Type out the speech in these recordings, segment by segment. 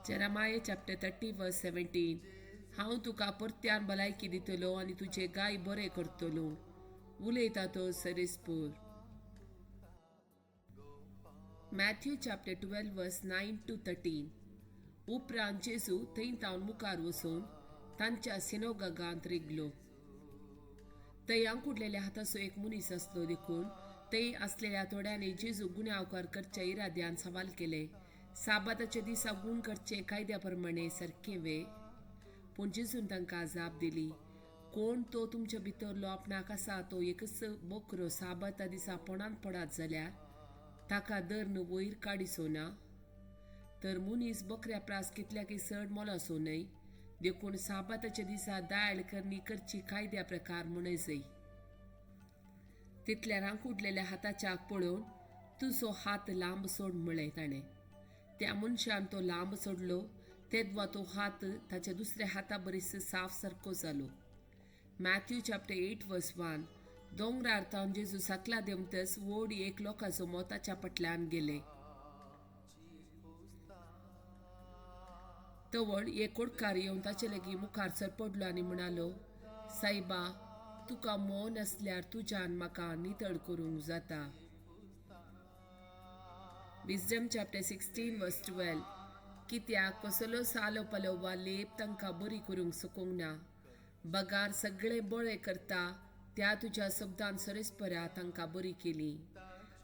Jeremiah chapter 30 verse 17, हांव तुका परत्यान भलायकी दितलो आनी तुजे गाय बरे करतलो. उलयता तो सरेस्पोर. Matthew chapter 12 verse 9 to 13. उपरांत जेजू थंय तावन मुखार वचून तांच्या सिनोगागांत रिगलो. थंय आंकुडलेल्या हाताचो एक मनीस आसलो देखून थंय आसलेल्या थोड्यांनी जेजू गुन्यांवकार करच्या इराद्यान सवाल केले, साबाताच्या दिसा गूण करचे कायद्या प्रमाणे सारकें वे? पूण जेजून तांकां जाप दिली, कोण तो तुमच्या भितरलो आपणाक आसा तो एकच बोकरो साबाता दिसा पोणांत पडात जाल्यार ताका दर्न वयर काडिसो ना? तर मनीस बकऱ्या प्रास कितल्याकय चड मोलासो न्हय? देखून साबाताच्या दिसा दायल करणी करची कायद्या प्रकार म्हणय जाय. तितल्या रांकुडलेल्या हाताच्याक पळोवन तुजो हात लांब सोड म्हळें ताणें. त्या मनशान तो लांब सोडलो तेदवा तो हात ताच्या दुसऱ्या हाता बरीच साफ सारको जालो. मॅथ्यू चॅप्टर 8 वर्स 1. दोंगरार तावन जेजू सकला देंवतच व्हड एक लोकांचो मोताच्या पटल्यान गेले. तवळ एक कोडकार येवन ताचे लागीं मुखार सरपडलो आनी म्हणालो, सायबा, तुका मोन आसल्यार तुज्यान म्हाका नितळ करूंक जाता. विजडम चॅप्टर 16 वर्स 12. कित्याक कसलो सालो पालो वा लेप तांकां बरी करूंक शकूंक ना, बगार सगळे बळे करता त्या तुज्या शब्दान सरेस्परा तांकां बरी केली.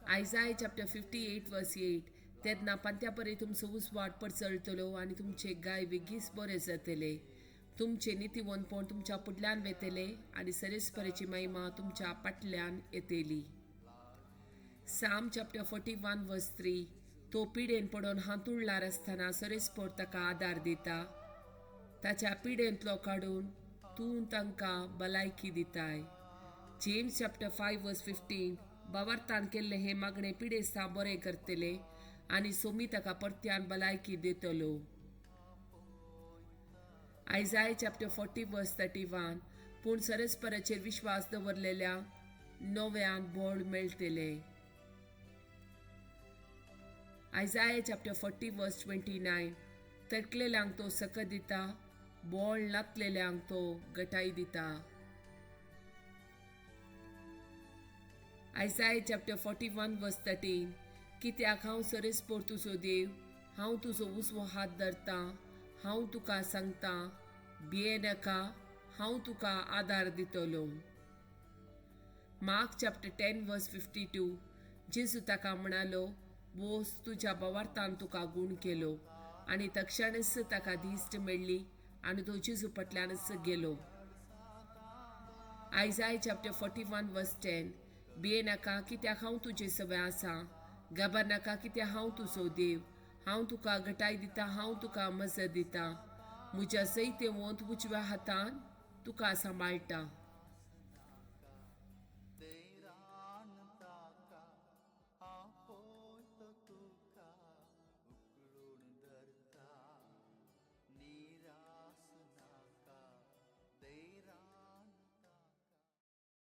आयजाय चॅप्टर 58 वर्स 8. तेन्ना पांत्या परी तुमचो उजवाड परचळटलो आनी तुमचे गाय वेगीच बरे जातले. तुमचे नितीवंतपण तुमच्या फुडल्यान वेतले आनी सरेस्पराची महिमा तुमच्या फाटल्यान येतली. साम चॅप्टर 41 वर्स 3. तो पिडेन पडून हांतुळणार आसतना सरेस्पर ताका आदार दिता. ताच्या पिडेंतलो काडून तूं तांकां भलायकी दिताय. जेम्स चॅप्टर 5 वर्स 15. बावार्थान केल्ले हे मागणे पिडेस्तां बरें करतले आनी सोमी ताका परत्यान भलायकी दितलो. आयजाय चॅप्टर 40 वर्स 31. पूण सरस्पराचेर विश्वास दवरलेल्या नव्यान बळ मेळटले. आयजाय चॅप्टर 40 वर्स 29. तकलेल्यांक तो सकत दिता, बळ नातलेल्यांक तो गटाय दिता. आयजाय चॅप्टर 41 वर्स 13. कित्याक हांव सरेस्पर तुजो देव, हांव तुजो उजवो हात धरतां, हांव तुका सांगतां, भिये नाका, हांव तुका आदार दितलो. मार्क चॅप्टर 10 वर्स 52. जेजू ताका म्हणालो, वोस, तुज्या बवार्थान तुका गूण केलो. आनी तक्षणच ताका दिश्ट मेळ्ळी आनी तो जेजू फाटल्यानच गेलो. आयजाय चॅप्टर 41 वर्स 10. भिये नाका, कित्याक हांव तुजे सवय आसा. घाबर नाका, कित्याक हांव तुजो देव, हांव तुका घटाय दिता, हांव तुका मजत दिता. म्हज्या सयत वंत उजव्या हातान तुका सांबाळटा.